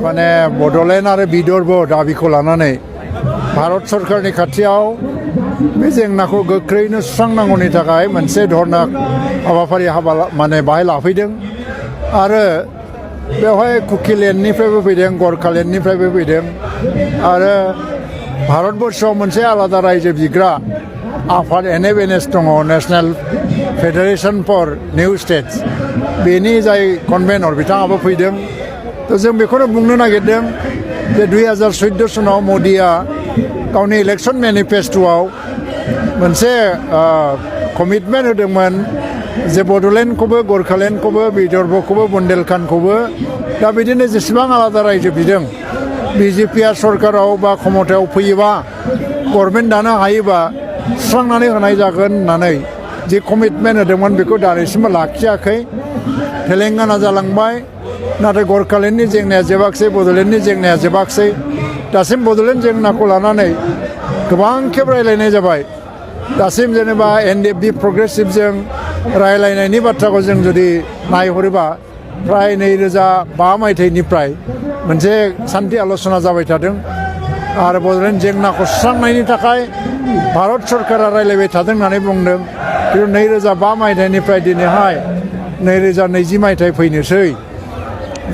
माने बड'लेण्ड आरो बिदर्भ दाबिखौ लानानै भारत सरकारनि खाथियाव बे जेंनाखौ गोख्रैनो सुस्रांनांगौनि थाखाय मोनसे धरना हाबाफारि माने बाहाय लाफैदों आरो बेवहाय कुकिलेण्डनिफ्रायबो फैदों गरखालेण्डनिफ्रायबो फैदों आरो भारतबर्षआव मोनसे आलादा रायजो बिग्रा आफाद NFNS दङ national federation for new states बेनि जाय कनभेनर बिथाङाबो फैदों तो जों बेखौनो बुंनो नागिरदों जे 2014 सनाव मोदिया गावनि इलेक्शन मेनिफेस्ट'आव मोनसे कमिटमेन्ट होदोंमोन जे बड'लेण्डखौबो गरखालेण्डखौबो बिदर्भखौबो बुन्देलखंडखौबो दा बिदिनो जेसेबां आलादा रायजो बिदों BJPआ सरकाराव बा क्षमतायाव फैयोबा गभर्नमेन्ट दानो हायोबा सुस्रांनानै होनाय जागोन होननानै जे कमिटमेन्ट होदोंमोन बेखौ दासिमबो लाखियाखै तेलेंगाना जालांबाय नाथाय गरखालेण्डनि जेंनाया जोबाखिसै बड'लेण्डनि जेंनाया जोबाखिसै दासिम बड'लेण्ड जेंनाखौ लानानै गोबां खेब रायलायनाय जाबाय दासिम जेनेबा NDFB प्रग्रेसिभजों रायलायनायनि बाथ्राखौ जों जुदि नायहरोबा फ्राय 2005 मायथाइनिफ्राय मोनसे सान्थि आल'सना जाबाय थादों आरो बड'लेण्ड जेंनाखौ सुस्रांनायनि थाखाय भारत सरकारा रायलायबाय थादों होननानै बुंदों खिन्थु 2005 मायथाइनिफ्राय दिनैहाय 2020 मायथाइ फैनोसै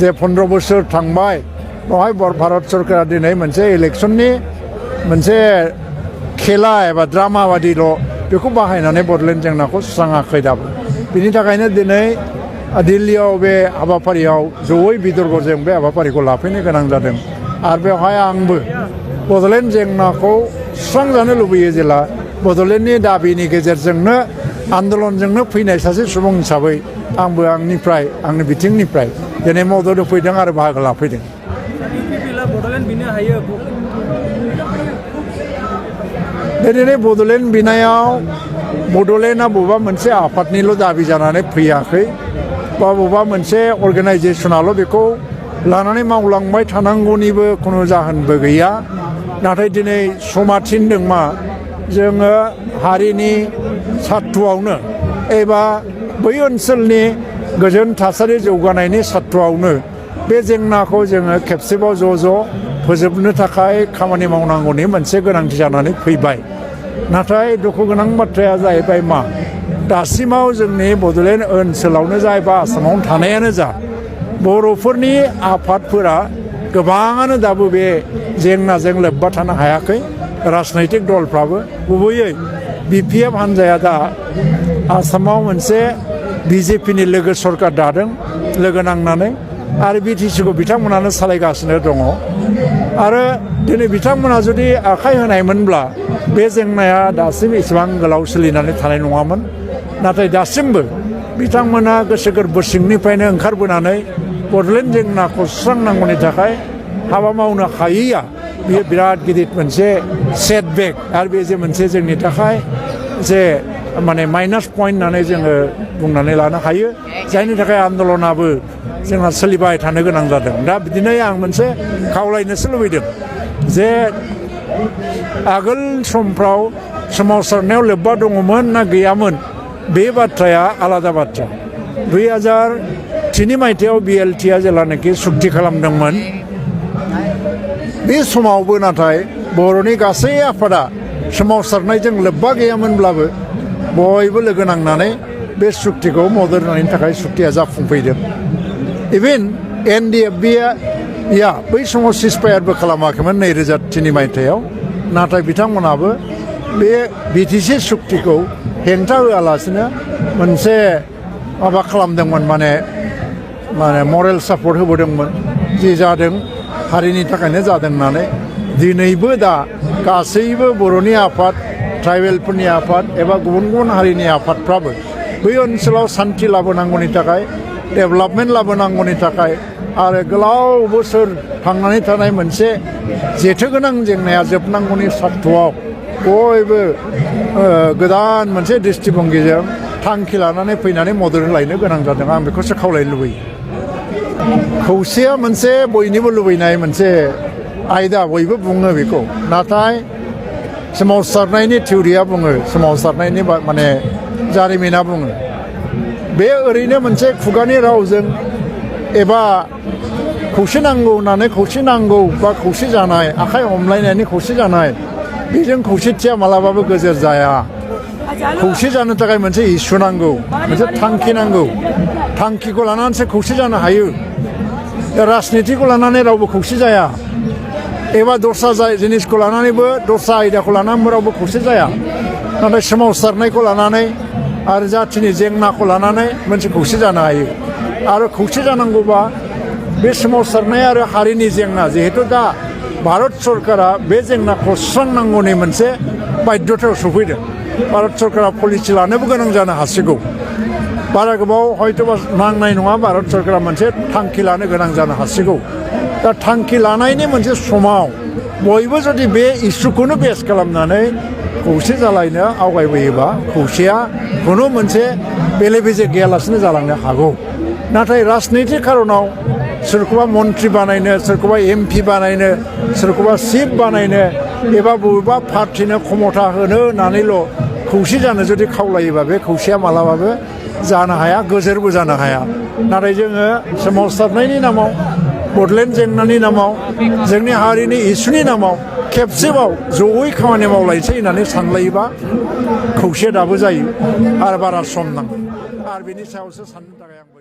जे 15 बोसोर थांबाय बेवहाय भारत सरकारा दिनै मोनसे इलेक्शननि मोनसे खेला एबा ड्रामा बादिल' बेखौ बाहायनानै बड'लेण्ड जेंनाखौ सुस्राङाखै दाबो बिनि थाखायनो दिनै दिल्लीयाव बे हाबाफारियाव जयै बिदर्भजों बे हाबाफारिखौ लाफैनो गोनां जादों आरो बेवहाय आंबो बड'लेण्ड जेंनाखौ सुस्रांजानो लुबैयो जेला बड'लेण्डनि दाबिनि गेजेरजोंनो आन्दलनजोंनो फैनाय सासे सुबुं हिसाबै आंबो आंनि बिथिंनिफ्राय दिनै मदद होफैदों आरो बाहागो लाफैदों दिनै बड'लेण्ड बिनायाव बड'लेण्डआ बबेबा मोनसे आफादनिल' दाबि जानानै फैयाखै बा बबेबा मोनसे अर्गानाइजेसनाल' बेखौ लानानै मावलांबाय थानांगौनिबो खुनु जाहोनबो गैया नाथाय दिनै समा थिनदों मा जोङो हारिनि सार्थ'आवनो एबा बै ओनसोलनि गोजोन थासारि जौगानायनि सार्थ'आवनो बे जेंनाखौ जोङो खेबसेबाव ज' फोजोबनो थाखाय खामानि मावनांगौनि मोनसे गोनांथि जानानै फैबाय नाथाय दुखु गोनां बाथ्राया जाहैबाय मा दासिमाव जोंनि बड'लेण्ड ओनसोलावनो जा एबा आसामावनो थानायानो जा बर'फोरनि आफादफोरा गोबाङानो दाबो बे जेंनाजों लोब्बा थानो हायाखै राजनैतिक दलफ्राबो गुबैयै BPF हान्जाया दा आसामाव मोनसे BJPनि लोगो सरकार दादों लोगो नांनानै आरो BTCखौ बिथांमोनानो सालायगासिनो दङ आरो दिनै बिथांमोना जुदि आखाइ होनायमोनब्ला बे जेंनाया दासिम एसेबां गोलाव सोलिनानै थानाय नङामोन नाथाय दासिमबो बिथांमोना गोसो गोरबो सिंनिफ्रायनो ओंखारबोनानै बड'लेण्ड जेंनाखौ सुस्रांनांगौनि थाखाय हाबा मावनो हायैया बेयो बिराद गिदिर मोनसे सेटबेक आरो बे जे मोनसे जोंनि थाखाय जे माने माइनास पइन्ट होननानै जोङो बुंनानै लानो हायो जायनि थाखाय आन्दलनाबो जोंहा सोलिबाय थानो गोनां जादों दा बिदिनो आं मोनसे खावलायनोसो लुबैदों जे आगोल समफ्राव सोमावसारनायाव लोब्बा दङमोन ना गैयामोन बे बाथ्राया आलादा बाथ्रा 2003 मायथाइयाव BLTआ जेब्लानाखि सुक्ति खालामदोंमोन बे समावबो नाथाय बर'नि गासै आफादा सोमावसारनायजों लोब्बा गैयामोनब्लाबो बयबो लोगो नांनानै बे सुक्तिखौ मदद होनायनि थाखाय सुक्तिया जाफुंफैदों इभेन NDFBआ बै समाव सिजफायारबो खालामाखैमोन 2003 मायथाइयाव नाथाय बिथांमोनाबो बे BTC सुक्तिखौ हेंथा होआलासिनो मोनसे माबा खालामदोंमोन माने मरेल सापर्ट होबोदोंमोन जि जादों हारिनि थाखायनो जादों होननानै दिनैबो दा गासैबो बर'नि आफाद ट्राइबेलफोरनि आफाद एबा गुबुन गुबुन हारिनि आफादफ्राबो बै ओनसोलाव सान्थि लाबोनांगौनि थाखाय डेभेलपमेन्ट लाबोनांगौनि थाखाय आरो गोलाव बोसोर थांनानै थानाय मोनसे जेथोगोनां जेंनाया जोबनांगौनि सार्थ'आव बयबो गोदान मोनसे दृष्टिभंगिजों थांखि लानानै फैनानै मदद होलायनो गोनां जादों आं बेखौसो खावलायनो लुबैयो खौसेया मोनसे बयनिबो लुबैनाय मोनसे आयदा बयबो बुङो बेखौ नाथाय सोमावसारनायनि थिउरिया बुङो सोमावसारनायनि माने जारिमिना बुङो बे ओरैनो मोनसे खुगानि रावजों एबा खौसे नांगौ होननानै खौसे नांगौ बा खौसे जानाय आखाइ हमलायनायनि खौसे जानाय बेजों खौसेथिया मालाबाबो गोजोर जाया खौसे जानो थाखाय मोनसे इसु नांगौ मोनसे थांखि नांगौ थांखिखौ लानानैसो खौसे जानो हायो राजनितिखौ लानानै रावबो खौसे जाया एबा दस्रा जिनिसखौ लानानैबो दस्रा आयदाखौ लानानैबो रावबो खौसे जाया नाथाय सोमावसारनायखौ लानानै आरो जाथिनि जेंनाखौ लानानै मोनसे खौसे जानो हायो आरो खौसे जानांगौबा बे सोमावसारनाय आरो हारिनि जेंना जिहेतु दा भारत सरकारा बे जेंनाखौ सुस्रांनांगौनि मोनसे बाध्यतायाव सफैदों भारत सरकारा पलिसि लानोबो गोनां जानो हासिगौ बारा गोबाव हयतोबा नांनाय नङा भारत सरकारा मोनसे थांखि लानो गोनां जानो हासिगौ दा थांखि लानायनि मोनसे समाव बयबो जुदि बे इस्युखौनो बेस खालामनानै खौसे जालायनो आवगायबोयोबा खौसेया खुनु मोनसे बेले बेजे गैयालासिनो जालांनो हागौ नाथाय राजनितिक खारनाव सोरखौबा मन्त्रि बानायनो सोरखौबा एमपि बानायनो सोरखौबा चिफ बानायनो एबा बबेबा पार्टिनो क्षमता होनो होननानैल' खौसे जानो जुदि खावलायोबा बे खौसेया मालाबाबो जानो हाया गोजोरबो जानो हाया नाथाय जोङो सोमावसारनायनि नामाव बड'लेण्ड जेंनानि नामाव जोंनि हारिनि इसुनि नामाव खेबसेबाव जयै खामानि मावलायसै होननानै सानलायोबा खौसे दाबो जायो आरो बारा सम नांगौ आरो बेनि सायावसो साननो थाखाय आंबो